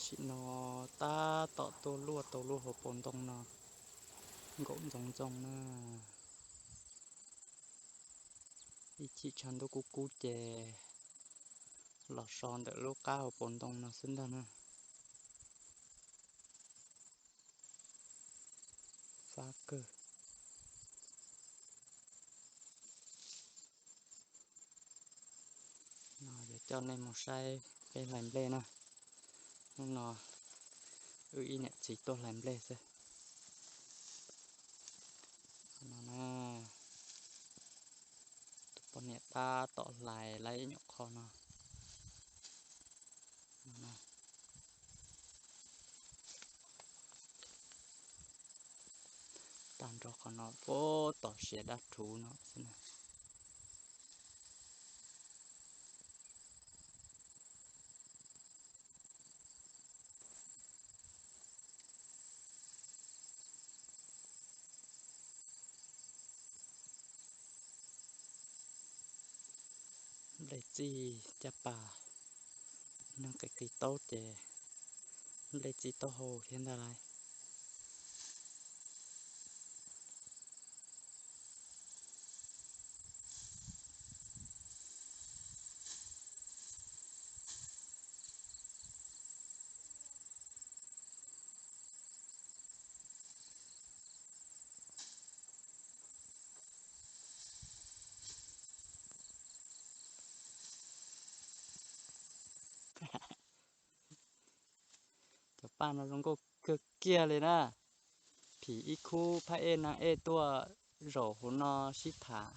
Tam sim no tab tom tuaj luaj tau lub hauv paus ntoo no nkaum ntxoov ntxoo na. Ib chim tshav ntuj kub kub ces los so ntawm lub qab hauv paus ntoo no xwb ntag na. Fab kawg. No yuav coj nej mus saib peb hlais nplej na. Hnub no wb ib niam txiv tuaj hlais nplej xwb. No na, tus poj niam tab tom hlais lawm ib nyuam qho no. Tag nrho qhov no puag tom siav dab rhuv no xwb na. Nplej txij caj pas, neeg qis qis taub ces nplej txij taub hau thiab ntag lauj. Cov paj no zoo nkauj kawg kiag li na. Phim ib khub phab ej nag ej tuaj zaum hauv no sib tham.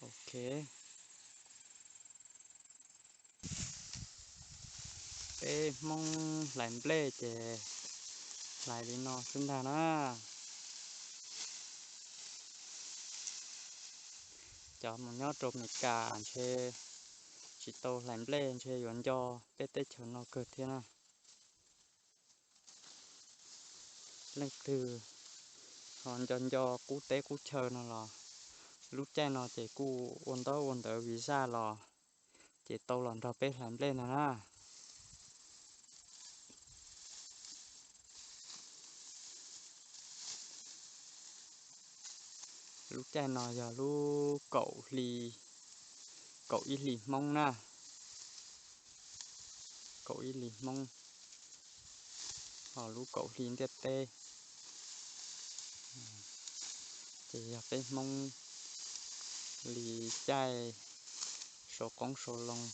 Ok. Peb Hmoob hlais nplej ces hlais li no xwb ntag na. Cov mus nyob rau Meskas ntshe tsis tau hlais nplej ntshe yuav nco peb teb chaws no kawg thiab na. Leej twg ho nco nco qub teb qub chaw no los lub caij no ces kuj ua ntaub ua ntawv visa los ces tau los nrog peb hlais nplej ntag na. Lub caij no yog lub kaum hli, kaum ib hlis Hmoob na, kaum ib hlis Hmoob, ho lub kaum hli ntiaj teb. Ces yog peb Hmoob li caij sau qoob sau loo,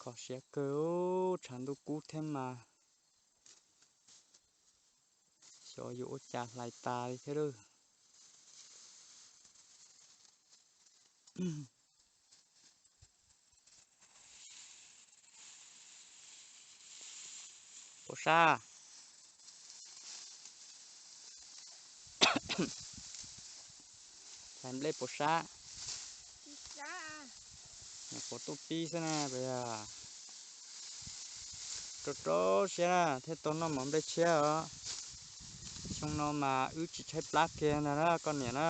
kho siab kawg, tshav ntuj kub thiab mas xyov yuav ua cas hlais tas li thiab lawm. Puas sab? Hlais nplej puas sab? Puas tuaj pib xwb na, puas yog? Rau rau siab na thiaj tau noj mov nplej tshiab os. Xyoo no mas wb tsis tshaib plab kiag ntag na koj niam na.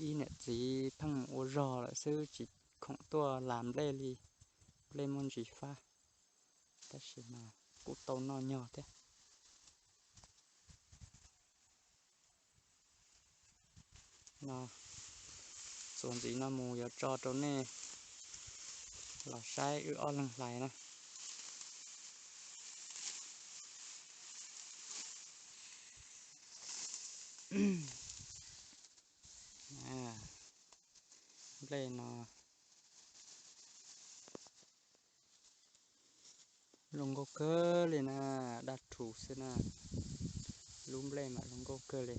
Ib niam txiv pheej mus ua zog lawm xwb tsis khoom tuaj las nplej li. Nplej muaj ntsis fab, tab sis mas kuj tau noj nyog thiab. No, txuas ntxiv no mus yuav tso rau nej los saib wb ob leeg hlais na. Nplej no zoo nkauj kawg li na, dab rhuv xwb na, lub nplej mas zoo nkauj kawg li.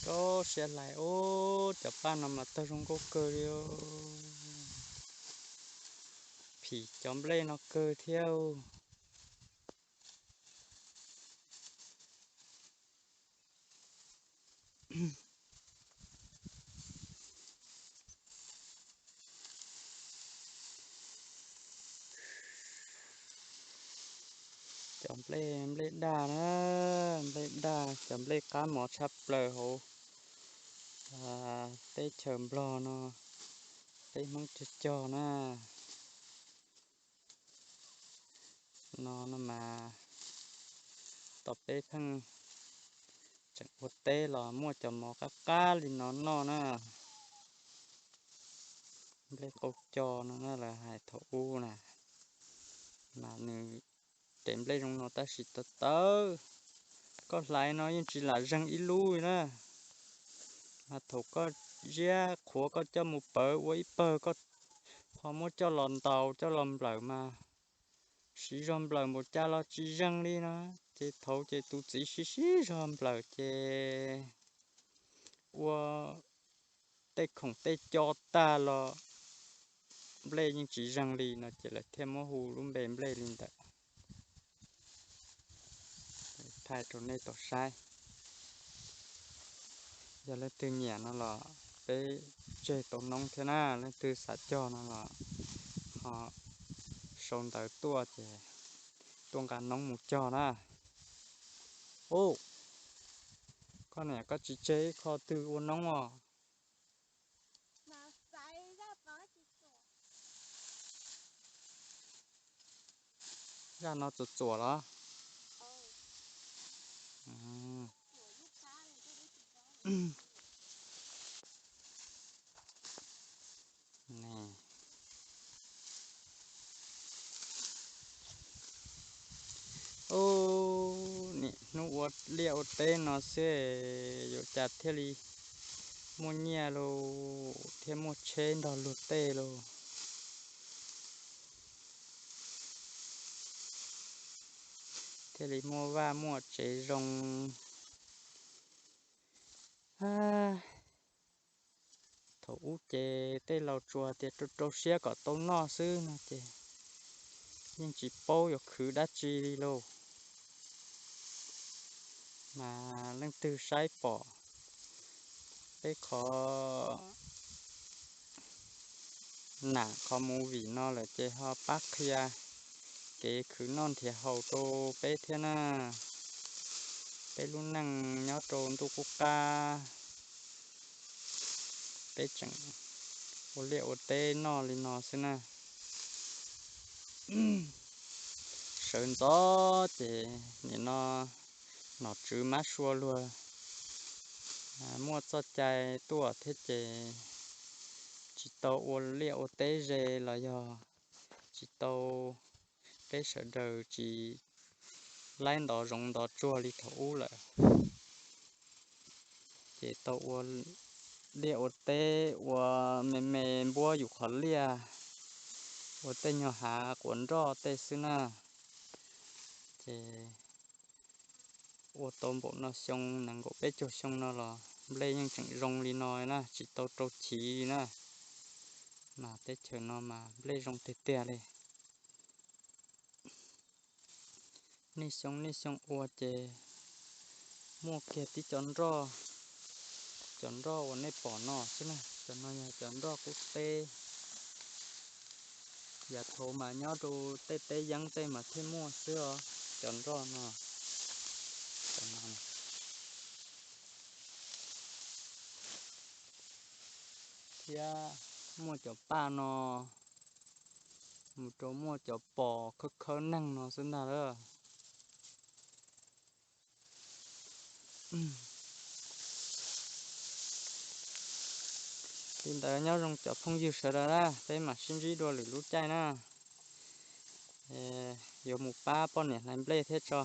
Txaus siab hlais os, cov paj no mas tawg zoo nkauj kawg li. Phim cov nplej no kawg thiab. Cov nplej, nplej daj na, nplej daj, cov nplej qab mos tshaj plaws hauv teb chaws Nplog no, peb Hmoob cog cog na. No no mas, tau peb pheej tseem ua teb los muaj cov mov qab qab li no noj na. Nplej qau co no na, lawv hais thaum ub na, mas nws ces nplej zoo no tab sis tawv tawv, koj hlais no yeej tsis lam zeeg ib lub li na. Mas thaum koj ziab qhuav koj coj mus pawv ua ib pawg, koj ho muab coj los ntaus coj los nplawm mas siv zog nplawm npaum cas los tsis zeeg li no. Ces thaum ces tus txiv siv siv zog nplawm ces ua tej khoom tej co tag los nplej yeej tsis zeeg li no ces lawv thiaj muab hu lub npe nplej li ntawd. Thaij rau nej tau saib. Yog leej twg nyiam no los peb tseg tau noob thiab na, leej twg xav cog no los ho sau ntawv tuaj ces tuaj nqa noob mus cog na. Ub, koj niam koj tsis tseg ib qho twg ua noob os? Zaj no txuam txuam los? Ub, niaj hnub ua liaj ua teb no xwb, yuav cas thiaj li muaj nyiaj lauj, thiaj muaj tsheb nrog luag tej lauj, thiaj li muaj vaj muaj tsev zoo. Thaum ub ces tej laus tsuas tias rau rau siab kom tau noj xwb no ces yeej tsis paub yuav khwv dab tsi li lauj. Mas leej twg saib pom peb qhov nam qhov movie no lawm ces ho pab qhia kev khwv noj nrhiav haus rau peb thiab na. Peb lub neej nyob rau ntuj qub qab, peb tseem ua liaj ua teb noj li no xwb na. Sawv ntxov ces nim no nom tswv mab sua luag muaj txoj cai tuaj thiab ces tsis tau ua liaj ua teb ze los yog tsis tau, peb sawv daws tsis laib ntov zoov ntov tsuag li thaum ub lawm. Ces tau ua liaj ua teb ua me me npuab yus qhov liaj, ua tej nyuag hav quav nroj tej xwb na. Ces ua tau npaum no xyoo nees nkaum peb caug xyoo no los nplej yeej tseem zoo li no na, tsis tau rau chiv li na. Mas teb chaws no mas nplej zoo tiag tiag li. Nej xyoo nej xyoo ua ces muaj kiag tib co nroj, cov nroj uas nej pom no xwb na, cov no yog cov nroj qub teb. Yav thaud mas nyob rau tej teb yeeb tej mas thiaj muaj xwb os, cov nroj no. Thiab muaj cov paj no mus rau muaj cov pos khawb khawb neeg no xwb ntag lawm. Li ntawd nyob zoo cov phooj ywg sawv daws na, peb mam sib ntsib dua lwm lub caij na. Yuav mus pab poj niam hlais nplej thiab tso.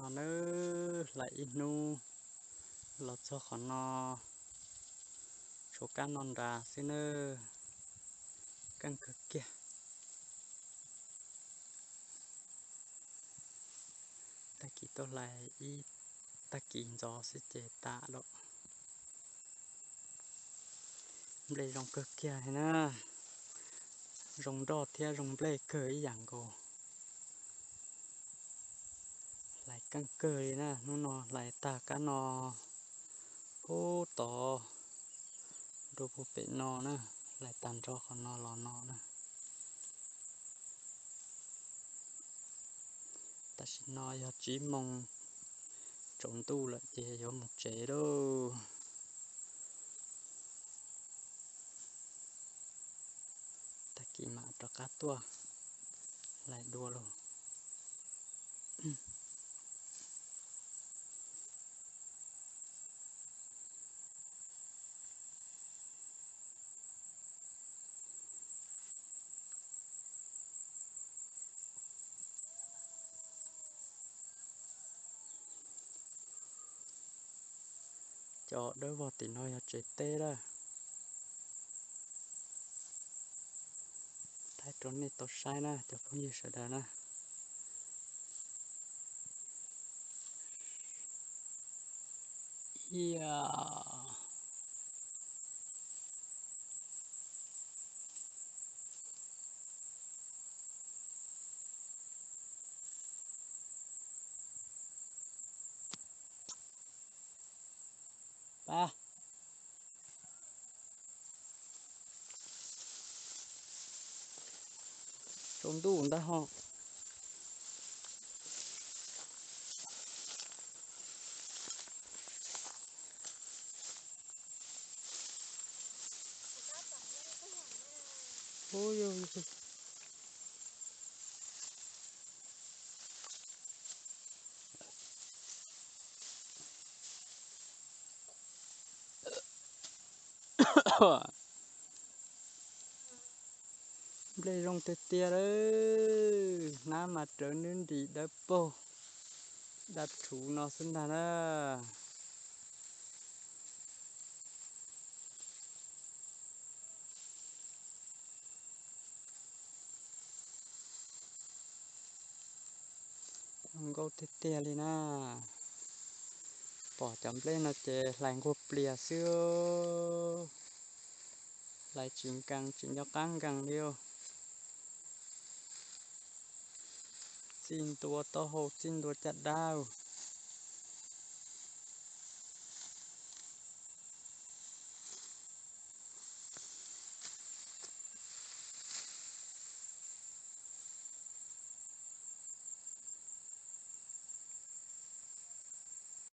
Nawb, hlais ib hnub los txog qhov no, tshuav kab no nrad xwb nawb, keej kawg kiag. Tag kis tuaj hlais ib tag kis ntxov xwb ces tas lawm. Nplej zoo kawg kiag li na, zoo nroj thiab zoo nplej kawg ib yam nkaus. Hlais keej kawg li na, hnub no hlais tag kab no, ub tod, rau puag pem no na, hlais tag nrho qhov no los no na. Tam sim no yog tsib moos tsaus ntuj lawm ces yuav mus tsev lauj. Tag kis mam rov qab tuaj hlais dua lauj. Cov dawb vog tim no yog tsev teb lawm. Thaij rau nej tau saib na cov phooj ywg sawv daws na. Ia, pab, tsaus ntuj ntag ho. Nplej zoo tiag tiag lawm, hnab mas rawv nwb nris dawb paug, dab rhuv no xwb ntag na. Zoo nkauj tiag tiag li na. Pom cov nplej no ces hlais nquag plias xwb, hlais tsis nkees tsis nco qab nkees li. Txij ntua taub hau txij ntua caj dab.